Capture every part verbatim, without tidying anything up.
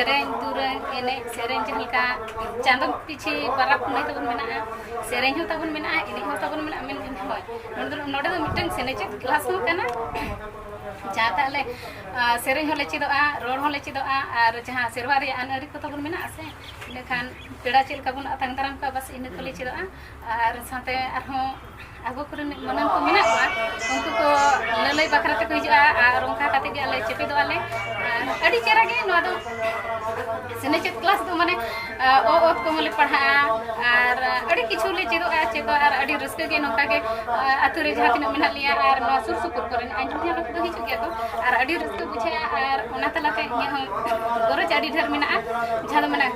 ᱥᱮᱨᱮᱧ ᱫᱩᱨᱟᱹᱝ, ᱮᱱᱮᱡ ᱥᱮᱨᱮᱧ, ᱡᱟᱦᱟᱸ ᱞᱮᱠᱟ ᱪᱟᱸᱫᱚ ᱯᱤᱪᱷᱤ ᱯᱟᱨᱟᱵᱽ ᱯᱩᱱᱟᱹᱭ ᱛᱟᱵᱚᱱ ᱢᱮᱱᱟᱜᱼᱟ, ᱥᱮᱨᱮᱧ ᱦᱚᱸ ᱛᱟᱵᱚᱱ ᱢᱮᱱᱟᱜᱼᱟ, ᱮᱱᱮᱡ ᱦᱚᱸ ᱛᱟᱵᱚᱱ ᱢᱮᱱᱟᱜᱼᱟ, ᱢᱮᱱᱠᱷᱟᱱ ᱦᱳᱭ, ᱱᱚᱰᱮ ᱫᱚ, ᱱᱚᱰᱮ ᱫᱚ ᱢᱤᱫᱴᱟᱝ ᱥᱮᱱᱮᱪᱮᱫ ᱠᱞᱟᱥ ᱦᱚᱸ ᱠᱟᱱᱟ, ᱡᱟᱦᱟᱸ ᱛᱮ ᱟᱞᱮ ᱥᱮᱨᱮᱧ ᱦᱚᱸᱞᱮ ᱪᱮᱫᱚᱜᱼᱟ, ᱨᱚᱲ ᱦᱚᱸᱞᱮ ᱪᱮᱫᱚᱜᱼᱟ, ᱟᱨ ᱡᱟᱦᱟᱸ ᱥᱮᱨᱣᱟ ᱨᱮᱭᱟᱜ ᱟᱹᱱ ᱟᱹᱨᱤ ᱠᱚ ᱛᱟᱵᱚᱱ ᱢᱮᱱᱟᱜᱼᱟ ᱥᱮ, ᱤᱱᱟᱹᱠᱷᱟᱱ ᱯᱮᱲᱟ ᱪᱮᱫ ᱞᱮᱠᱟ ᱵᱚᱱ ᱟᱛᱟᱝ ᱫᱟᱨᱟᱢ ᱠᱚᱣᱟ, ᱵᱟᱥ ᱤᱱᱟᱹ ᱠᱚᱞᱮ ᱪᱮᱫᱚᱜᱼᱟ᱾ ᱟᱨ ᱥᱟᱶᱛᱮ ᱟᱨᱦᱚᱸ ᱟᱵᱚ ᱠᱚᱨᱮᱱ ᱢᱟᱹᱱᱟᱱ ᱠᱚ ᱢᱮᱱᱟᱜ ᱠᱚᱣᱟ, ᱩᱱᱠᱩ ᱠᱚ ᱞᱟᱹᱞᱟᱹᱭ ᱵᱟᱠᱷᱨᱟ ᱛᱮᱠᱚ ᱦᱤᱡᱩᱜᱼᱟ, ᱟᱨ ᱚᱱᱠᱟ ᱠᱟᱛᱮ ᱜᱮ ᱟᱞᱮ ᱪᱮᱯᱮᱫᱚᱜᱼᱟ ᱞᱮ᱾ ᱟᱨ ᱟᱹᱰᱤ ᱪᱮᱦᱨᱟ ᱜᱮ ᱱᱚᱣᱟ ᱫᱚ ᱥᱮᱱᱮᱪᱮᱫ ᱠᱞᱟᱥ ᱫᱚ ᱢᱟᱱᱮ, ᱚ, ᱚᱛ ᱠᱚ ᱞᱮ ᱯᱟᱲᱦᱟᱜᱼᱟ, ᱟᱨ ᱟᱹᱰᱤ ᱠᱤᱪᱷᱩ ᱞᱮ ᱪᱮᱫᱚᱜᱼᱟ, ᱪᱮᱫᱚᱜᱼᱟ, ᱟᱨ ᱟᱹᱰᱤ ᱨᱟᱹᱥᱠᱟᱹ ᱜᱮ ᱱᱚᱝᱠᱟ ᱜᱮ ᱟᱹᱛᱩ ᱨᱮ ᱡᱟᱦᱟᱸ ᱛᱤᱱᱟᱹᱜ ᱢᱮᱱᱟᱜ ᱞᱮᱭᱟ ᱟᱨ ᱱᱚᱣᱟ ᱥᱩᱨ ᱥᱩᱯᱩᱨ ᱠᱚᱨᱮᱱ ᱟᱸᱡᱚᱢ ᱧᱟᱢ ᱠᱚ ᱦᱤᱡᱩᱜ ᱜᱮᱭᱟ ᱠᱚ, ᱟᱨ ᱟᱹᱰᱤ ᱨᱟᱹᱥᱠᱟᱹ ᱵᱩᱡᱷᱟᱹᱜᱼᱟ᱾ ᱟᱨ ᱚᱱᱟ ᱛᱟᱞᱟᱛᱮ ᱤᱧᱟᱹᱜ ᱦᱚᱸ ᱜᱚᱨᱚᱡᱽ ᱟᱹᱰᱤ ᱰᱷᱮᱨ ᱢᱮᱱᱟᱜᱼᱟ, ᱡᱟᱦᱟᱸ ᱫᱚ ᱢᱮᱱᱟ,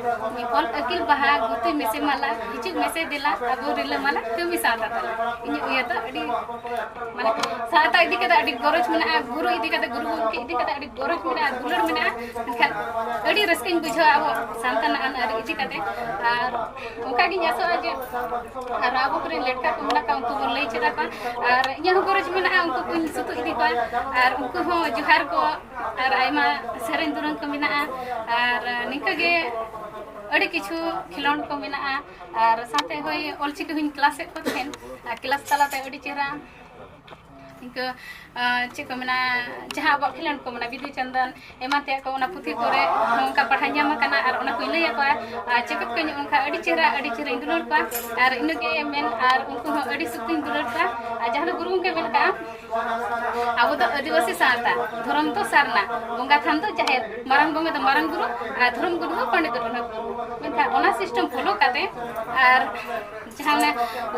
"ᱚᱞ ᱟᱹᱠᱤᱞ ᱵᱟᱦᱟ ᱜᱩᱛᱩᱭ ᱢᱮᱥᱮ ᱢᱟᱞᱟ, ᱦᱤᱡᱩᱜ ᱢᱮᱥᱮ ᱫᱮᱞᱟ ᱟᱵᱚ ᱨᱤᱞᱟᱹᱢᱟᱞᱟ ᱠᱟᱹᱢᱤ ᱥᱟᱶᱛᱟ ᱛᱟᱞᱟ᱾" ᱤᱧᱟᱹᱜ ᱩᱭᱦᱟᱹᱨ ᱫᱚ ᱟᱹᱰᱤ, ᱢᱟᱱᱮ, ᱥᱟᱶᱛᱟ ᱤᱫᱤ ᱠᱟᱛᱮ ᱟᱹᱰᱤ ᱜᱚᱨᱚᱡᱽ ᱢᱮᱱᱟᱜᱼᱟ, ᱜᱩᱨᱩ ᱤᱫᱤ ᱠᱟᱛᱮ, ᱜᱩᱨᱩ ᱜᱚᱢᱠᱮ ᱤᱫᱤ ᱠᱟᱛᱮ ᱟᱹᱰᱤ ᱜᱚᱨᱚᱡᱽ ᱢᱮᱱᱟᱜᱼᱟ, ᱫᱩᱞᱟᱹᱲ ᱢᱮᱱᱟᱜᱼᱟ᱾ ᱢᱮᱱᱠᱷᱟᱱ ᱟᱹᱰᱤ ᱨᱟᱹᱥᱠᱟᱹᱧ ᱵᱩᱡᱷᱟᱹᱣᱟ ᱟᱵᱚ ᱥᱟᱱᱛᱟᱲ ᱟᱹᱱ ᱟᱹᱨᱤ ᱤᱫᱤ ᱠᱟᱛᱮ, ᱟᱨ ᱚᱱᱠᱟᱜᱤᱧ ᱟᱥᱚᱜᱼᱟ ᱡᱮ ᱟᱨ ᱟᱵᱚ ᱠᱚᱨᱮᱱ ᱞᱮᱴᱠᱟ ᱠᱚ ᱢᱮᱱᱟᱜ ᱠᱚᱣᱟ, ᱩᱱᱠᱩ ᱵᱚᱱ ᱞᱟᱹᱭ ᱪᱮᱫ ᱟᱠᱚᱣᱟ, ᱟᱨ ᱤᱧᱟᱹᱜ ᱦᱚᱸ ᱜᱚᱨᱚᱡᱽ ᱢᱮᱱᱟᱜᱼᱟ ᱩᱱᱠᱩ ᱠᱚᱧ ᱥᱩᱛᱩᱜ ᱤᱫᱤ ᱠᱚᱣᱟ, ᱟᱨ ᱩᱱᱠᱩ ᱦᱚᱸ ᱡᱚᱦᱟᱨ ᱠᱚ, ᱟᱨ ᱟᱭᱢᱟ ᱥᱮᱨᱮᱧ ᱫᱩᱨᱟᱹᱝ ᱠᱚ ᱢᱮᱱᱟᱜᱼᱟ, ᱟᱨ ᱱᱤᱝᱠᱟᱹ ᱜᱮ ᱟᱹᱰᱤ ᱠᱤᱪᱷᱩ ᱠᱷᱮᱞᱳᱸᱰ ᱠᱚ ᱢᱮᱱᱟᱜᱼᱟ, ᱟᱨ ᱥᱟᱶᱛᱮ ᱦᱳᱭ ᱚᱞᱪᱤᱠᱤ ᱦᱚᱸᱧ ᱠᱞᱟᱥᱮᱫ ᱠᱚ ᱛᱟᱦᱮᱸᱫ, ᱟᱨ ᱠᱞᱟᱥ ᱛᱟᱞᱟᱛᱮ ᱟᱹᱰᱤ ᱪᱮᱦᱨᱟ ᱤᱱᱠᱟᱹ, ᱟᱨ ᱪᱮᱫ ᱠᱚ ᱢᱮᱱᱟ, ᱡᱟᱦᱟᱸ ᱟᱵᱚᱣᱟᱜ ᱠᱷᱮᱞᱳᱸᱰ ᱠᱚ ᱢᱮᱱᱟᱜᱼᱟ, ᱵᱤᱫᱩ ᱪᱟᱸᱫᱟᱱ ᱮᱢᱟᱱ ᱛᱮᱭᱟᱜ ᱠᱚ, ᱚᱱᱟ ᱯᱩᱛᱷᱤ ᱠᱚᱨᱮ ᱱᱚᱝᱠᱟ ᱯᱟᱲᱦᱟᱣ ᱧᱟᱢ ᱟᱠᱟᱱᱟ, ᱟᱨ ᱚᱱᱟ ᱠᱚᱧ ᱞᱟᱹᱭ ᱟᱠᱚᱣᱟ, ᱟᱨ ᱪᱮᱫ ᱠᱚᱧ ᱚᱱᱠᱟ ᱟᱹᱰᱤ ᱪᱮᱦᱨᱟ, ᱟᱹᱰᱤ ᱪᱮᱦᱨᱟᱧ ᱫᱩᱞᱟᱹᱲ ᱠᱚᱣᱟ, ᱟᱨ ᱤᱱᱟᱹᱜᱮ ᱢᱮᱱ, ᱟᱨ ᱩᱱᱠᱩ ᱦᱚᱸ ᱟᱹᱰᱤ ᱥᱚᱠᱛᱤᱧ ᱫᱩᱞᱟᱹᱲ ᱠᱚᱣᱟ᱾ ᱟᱨ ᱡᱟᱦᱟᱸ ᱫᱚ ᱜᱩᱨᱩ ᱜᱚᱢᱠᱮ ᱢᱮᱱ ᱠᱟᱜᱼᱟ, ᱟᱵᱚ ᱫᱚ ᱟᱹᱫᱤᱵᱟᱹᱥᱤ ᱥᱟᱶᱛᱟ, ᱫᱷᱚᱨᱚᱢ ᱫᱚ ᱥᱟᱨᱱᱟ, ᱵᱚᱸᱜᱟ ᱛᱷᱟᱱ ᱫᱚ ᱡᱟᱦᱮᱨ, ᱢᱟᱨᱟᱝ ᱵᱚᱸᱜᱟ ᱫᱚ ᱢᱟᱨᱟᱝ ᱜᱩᱨᱩ, ᱟᱨ ᱫᱷᱚᱨᱚᱢ ᱜᱩᱨᱩ ᱫᱚ ᱯᱚᱱᱰᱤᱛ ᱨᱚᱜᱷᱩᱱᱟᱛᱷ ᱢᱩᱨᱢᱩ᱾ ᱢᱮᱱᱠᱷᱟᱱ ᱚᱱᱟ system follow ᱠᱟᱛᱮ, ᱟᱨ ᱡᱟᱦᱟᱸ ᱚᱱᱮ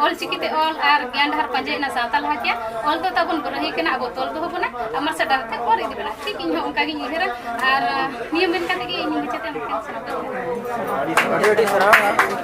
ᱚᱞ ᱪᱤᱠᱤ ᱛᱮ ᱚᱞ ᱟᱨ ᱜᱮᱭᱟᱱ ᱰᱟᱦᱟᱨ ᱯᱟᱸᱡᱟᱭᱮᱱᱟ ᱥᱟᱶᱛᱟ ᱞᱟᱦᱟ ᱠᱮᱭᱟ, ᱚᱞ ᱫᱚ ᱛᱟᱵᱚᱱ ᱵᱟᱹᱨᱟᱹᱦᱤ ᱠᱟᱱᱟ, ᱟᱵᱚ ᱛᱚᱞ ᱫᱚᱦᱚ ᱵᱚᱱᱟ ᱟᱨ ᱢᱟᱨᱥᱟᱞ ᱰᱟᱦᱟᱨ ᱛᱮ ᱚᱨ ᱤᱫᱤ ᱵᱚᱱᱟ᱾ ᱴᱷᱤᱠ ᱤᱧ ᱦᱚᱸ ᱚᱱᱠᱟ ᱜᱤᱧ ᱩᱭᱦᱟᱹᱨᱟ, ᱟᱨ ᱱᱤᱭᱟᱹ ᱢᱮᱱ ᱠᱟᱛᱮ ᱜᱮ ᱤᱧ ᱢᱩᱪᱟᱹᱫᱟ᱾ ᱢᱮᱱᱠᱷᱟᱱ ᱥᱟᱱᱟᱢ ᱠᱚ ᱟᱹᱰᱤ ᱟᱹᱰᱤ ᱥᱟᱨᱦᱟᱣ᱾